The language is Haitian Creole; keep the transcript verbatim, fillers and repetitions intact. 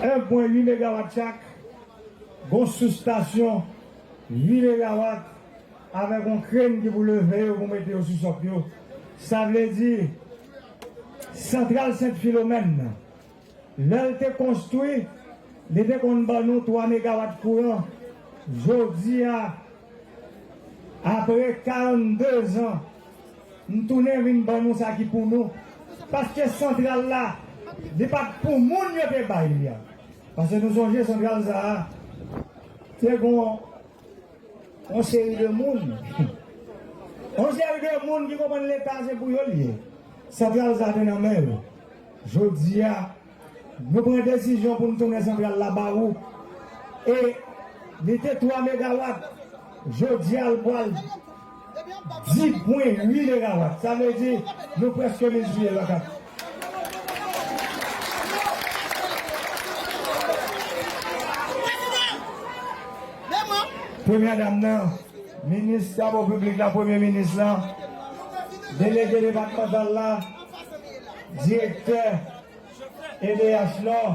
En pwen uit megawat chak, gon soustasyon uit megawat, avèk yon krenn ki pou leve yo, pou mete yo sou sòk yo. Sa vle di, santral Sent Filomèn nan, lè l te konstwi, li te konn ban nou twa megawat kouran. Jodi a, apre karannde zan, m tounen vin ban nou sa ki pou nou. Paske santral la, li pa t pou moun yo te bay li a. Paske nou sonje santral sa a, te gon yon seri de moun. Yon seri de moun ki konprann Leta se pou yo l ye. Santral sa te nan men yo. Jodi a, nou pran desizyon pou n tounen santral la ba ou. E li te twa megawat. Jodi a, l pral dis pwen uit megawat. Sa vle di, nou prèske miltipliye l pa kat. Premyè dam nan, minis Travo Piblik la, premye minis lan, delege depatmantal la, direktè E D H Nò.